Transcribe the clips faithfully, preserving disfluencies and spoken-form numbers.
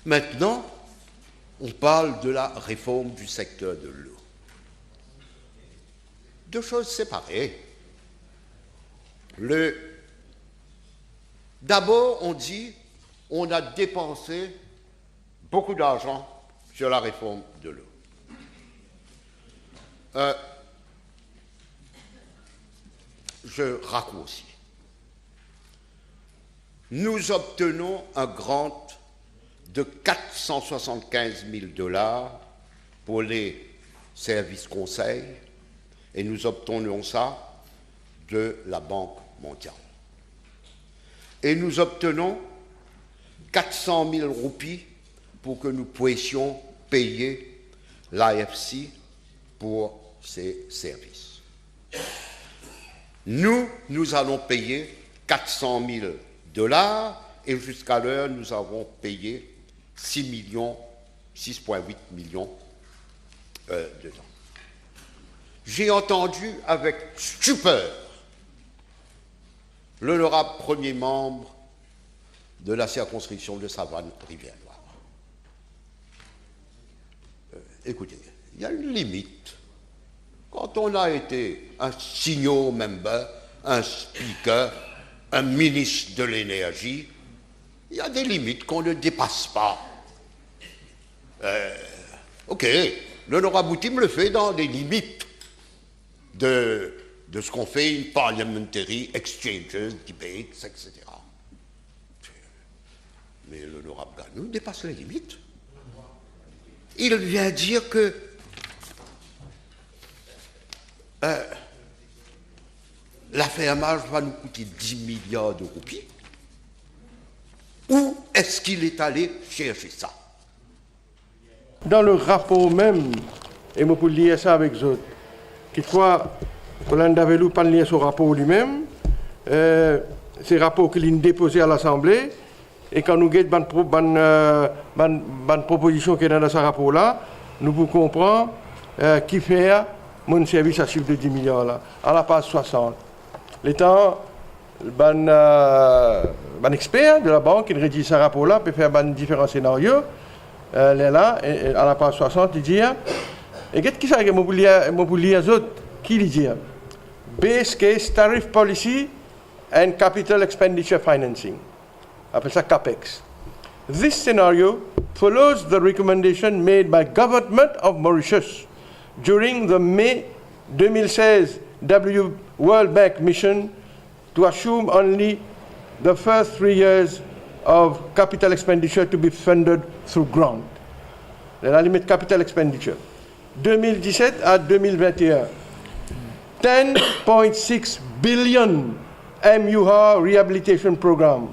Maintenant, on parle de la réforme du secteur de l'eau. Deux choses séparées. Le, d'abord, on dit, on a dépensé beaucoup d'argent sur la réforme de l'eau. Euh, je raccourcis. Nous obtenons un grant de quatre cent soixante-quinze mille dollars pour les services conseils et nous obtenons ça de la Banque mondiale. Et nous obtenons quatre cent mille roupies pour que nous puissions payer l'I F C pour ses services. Nous, nous allons payer quatre cent mille dollars et jusqu'à l'heure, nous avons payé six millions, six point huit millions, euh, dedans. J'ai entendu avec stupeur l'honorable premier membre de la circonscription de Savane-Rivière-Noire. Euh, écoutez, il y a une limite. Quand on a été un senior member, un speaker, un ministre de l'énergie, il y a des limites qu'on ne dépasse pas. Euh, ok, l'honorable Boutim le fait dans les limites de, de ce qu'on fait, une parliamentary exchanges, debates, et cetera. Mais l'honorable Gagnon dépasse les limites. Il vient dire que, euh, l'affermage va nous coûter dix milliards de roupies. Où est-ce qu'il est allé chercher ça ? Dan le rapor mem, e mo pou lir sa avek zot, kitfwa Colin Davelou pa'nn lir so rapor limem, eh, se rapor ki li'nn depoze a Lasanble, e kan nou get bann pro-, bann, eh, bann, bann propozision ki ena dan sa rapor la, nou pou konpran, eh, kifer mo'nn servi sa sif de dis miliar la. A la paz swasant. Letan bann, eh, bann exper de labank ki'nn rediz sa rapor la pe fer bann diferan senario, eh, lerla, e, e, a la paz swasant, li dir, e get kisa mo pou lir, mo pou lir zot, ki li dir, "Base case tariff policy and capital expenditure financing." Apel sa CAPEX. "This scenario follows the recommendation made by Government of Mauritius during the May deux mille seize W World Bank mission to assume only the first three years of capital expenditure to be funded through grant." Lerla li met capital expenditure. Deux mille dix-sept à deux mille vingt et un, ten point six billion M U R Rehabilitation Program,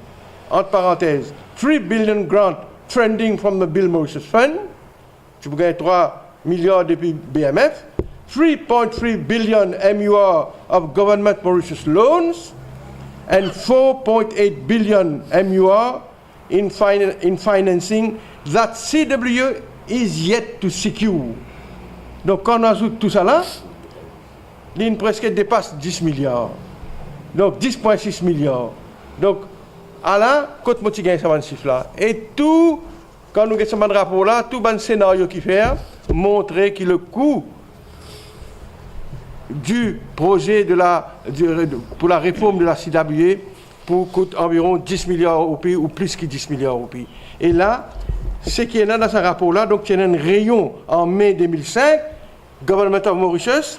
entre parenthèses, three billion grant funding from the Bill Mauritius Fund, ti pou gagn trwa miliar depi B M F, three point three billion M U R of Government Mauritius loans, and four point eight billion M U R in finan-, in financing that C W A is yet to secure. Donk, kan nou azout tousala, li'nn preske depas dis miliar. Donk, dis pwin sis miliar. Donk, ala kot mo ti gagn sa bann sif la. E tou, kan nou get sa bann rapor la, tou bann senario ki fer, montre ki le kou du proze de la, du, pour la réforme de la C W A pou kout anviron dis miliar roupi ou plis ki dis miliar roupi. E la, seki ena dan sa rapor la, donk, ti ena enn reynion an me de mil sink, Government of Mauritius,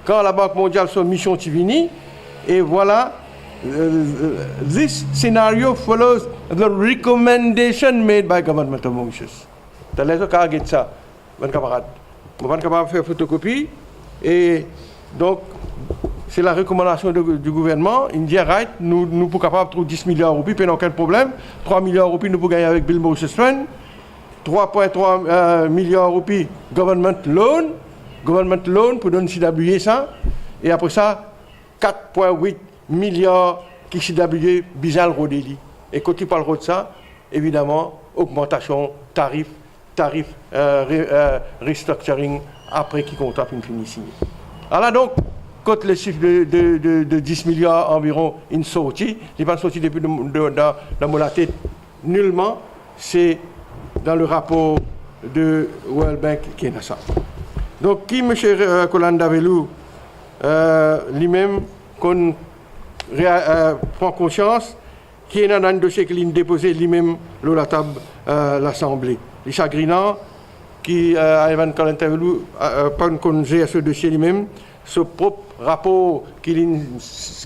kan Labank Mondial so mision ti vini, e vwala, euh, "This scenario follows the recommendation made by Government of Mauritius." Taler zot kav get sa, bann kamarad. Mo pa'nn kapav fer fotokopi, e donk, se la rekomandasion de, du gouvernman, inn dir, "Right, nou, nou pou kapav trouv dis miliar roupi, pena okenn problem, trwa miliar roupi nou pou gagn avek Bill Mauritius Fund, trwa pwin trwa, euh, miliar roupi government loan, government loan pou donn C W A sa, e apre sa, kat pwin wit miliar ki C W A bizin al rode li." E kot li pou al rod sa? Evidaman, ogmantasion tarif, tarif, euh, re-, euh, restructuring apre ki kontra finn fini signe. Ala donk, kot le sif de, de, de, de dis miliar anviron inn sorti, li pa'nn sorti depi de, de, dan, dan mo latet nilman, se dan le rapor de World Bank ki ena sa. Donk, ki Msye, euh, Colin Davelou, euh, limem konn rea-, euh, pran konsians ki ena enn dosie ki linn depoze limem lor latab, euh, Lasanble. Li sagrinan ki, euh, Ivan Colin Davelou, euh, euh, pa'nn konn zer so dosie limem, so prop rapor ki linn,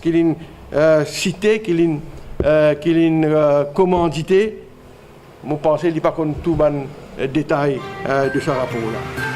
ki linn, euh, site, ki linn, euh, ki linn, euh, komandite, mo panse li pa konn tou bann, euh, detay, euh, de sa rapor la.